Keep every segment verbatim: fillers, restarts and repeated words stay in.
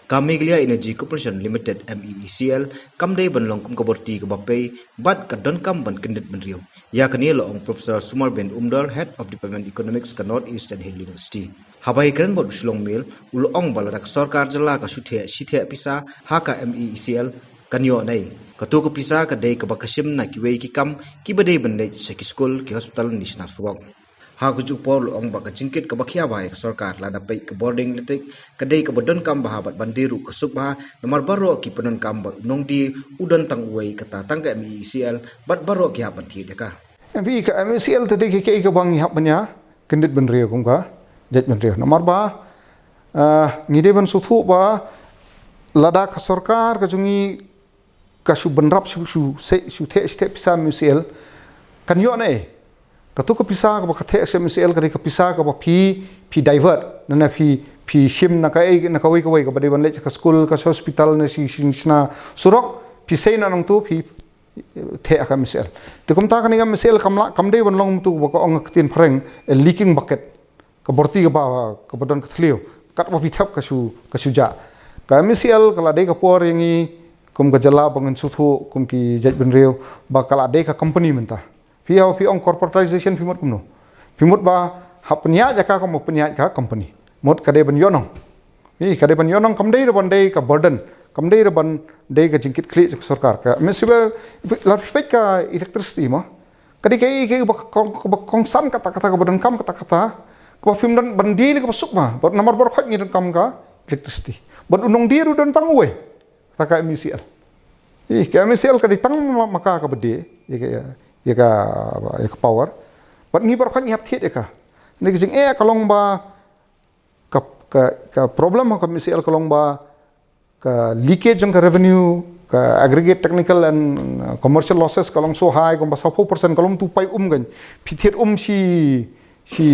Ka Meghalaya Energy Corporation Limited, M E E C L, kam dei ban long kum ka borti kaba pei bad ka donkam ban kyndit bynriew. Ïa kane la ong Professor Sumarbin Umdor, Head of Department Economics ka North Eastern Hill University. Haba ïakren bad u Shillong Mail, u la ong ba lada ka sorkar jylla ka shu theh shi theh pisa ha ka M E E C L, kan ïoh ne ei. Kato ka pisa ka dei kaba ka shim na kiwei ki kam kiba dei ban leit sha ki skul, ki hospital ne shna surok. Ha kajuh ka por u la ong ba ka jingkit kaba khia bha ïa ka sorkar lada peit ka bording electric ka dei kaba donkam bha bad ban die ruh ka suk bha, namar baroh ki pyndonkam bad u nongdie u don tang uwei, kata tang ka M E E C L, bad baroh ki hap ban thied ïa ka. Em, phi, ka M E E C L te dei ka, ka, kaba ngi hap ban ïa kyndit bynriew kum ka jaitbynriew. Namar ba, ah, ngi dei ban sngewthuh ba lada ka sorkar ka jong ngi ka shu bynrap shu, shu, shu, shu theh, shu theh pisa M E E C L, kan ïoh ne ei. Kato ka pisa kaba ka theh sha M E E C L ka dei ka pisa kaba phi, phi divert, ne ne phi, phi shim na kaei, na kawei kawei, kaba dei ban leit sha ka skul, ka hospital, ne shi, shi, shna surok, phi sei na nangto, phi theh ha ka M E E C L. Te kumta kane ka M E E C L kam lah, kam dei ban long kumto ba ka ong ha ka ktien phareng, a leaking bucket. Ka borti kaba, kaba don ka thliew, katba phi thep ka shu, ka shu jah. Ka M E E C L ka la dei ka por ïa ngi kum ka jylla ba ngin sngewthuh kum ki jaitbynriew ba ka la dei ka company mynta. Phi ïa, phi ong corporatization, phi mut kumno? Phi mut ba hap pynïaid ïa ka kum ba pynïaid ka company. Mut ka dei ban ïohnong. Ï, ka dei ban ïohnong, kam dei ruh ban dei ka burden, kam dei ruh ban dei ka jingkitkhlieh jong ka sorkar. Ka M E E C L, la phi peit ka electricity mo, ka dei kaei kaei ba kong, ba kongsan katta katta, kaba donkam katta katta, kaba phim don ban die lei kaba suk bha, bad namar baroh khoit ngi donkam ka electricity. Bad u nongdie ruh don tang uwei, kata ka M E E C L. Ï, ka M E E C L ka dei tang ma, ma ka kaba die ïa ka, ïa ka, ïa ka power. Bad ngi baroh khoit ngi hap thied ïa ka. Ne ka jingeh ka long ba ka, ka, ka problem ha ka M E E C L ka long ba ka leakage jong ka revenue, ka aggregate technical and, uh, commercial losses ka long so high, kumba sawphew percent, ka long tu paid um kan. Phi thied um shi, shi,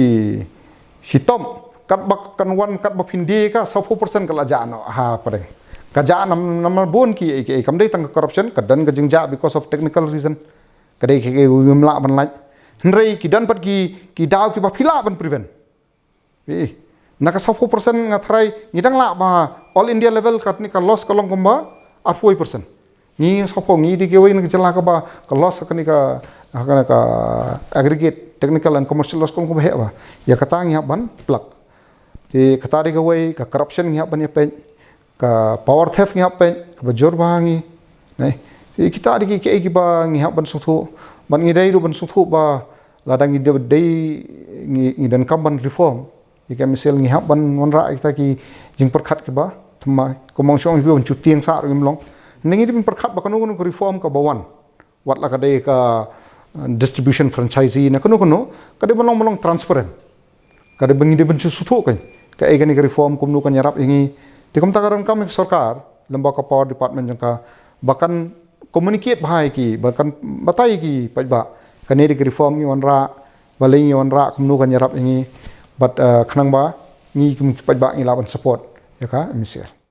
shi tom, katba kan wan, katba phin die ka, sawphew percent ka la jah noh ha pdeng. Ka jah nam, namar bun ki, ki, kam dei tang ka corruption, ka don ka jingjah because of technical reason. Ka dei ki, ki, ym lah ban lait. Hynrei ki don pat ki, ki daw kiba phi lah ban prevent. Ï, na ka sawphew percent nga tharai ngi dang lah ba all India level katne ka loss ka long kumba arphew percent. Ngi sawphew, ngi dei kiwei na ka jylla kaba ka loss katne ka, katne ka aggregate technical and commercial loss ka long kumba heh bha. Ïa kata ngi hap ban plug. Te kata dei kawei, ka corruption ngi hap ban ïa peit. Ka power theft ngi hap peit, kaba jur bha ha ngi. Ne? Te kita dei ki, ki, kiba ngi hap ban sngewthuh. Ban ngi dei ruh ban sngewthuh ba lada ngi dei, dei ngi, ngi donkam ban reform ïa ka M E E C L, ngi hap ban wanrah ïa kita ki jingpyrkhat kiba thymmai. Kumba shong hi ban shu tieng sah ruh ngim long. Ne ngi dei ban pyrkhat ba kano kano ka reform kaba wan. Wat la ka dei ka, uh, distribution franchise ne kano kano, ka dei ban long, ban long transparent. Ka dei ban ngi dei ban shu sngewthuh kan. Kaei kane ka reform kumno kan ïarap ïa ngi. Te kumta ka donkam ïa ka sorkar, lem bad ka power department jong ka, ba kan communicate bha ïa ki, ba kan batai ïa ki paidbah. Kane dei ka reform ngi wanrah, balei ngi wanrah, kumno kan ïarap ïa ngi. Bad, uh, khnang ba ngi kum ki paidbah ngi lah ban support ïa ka M E E C L.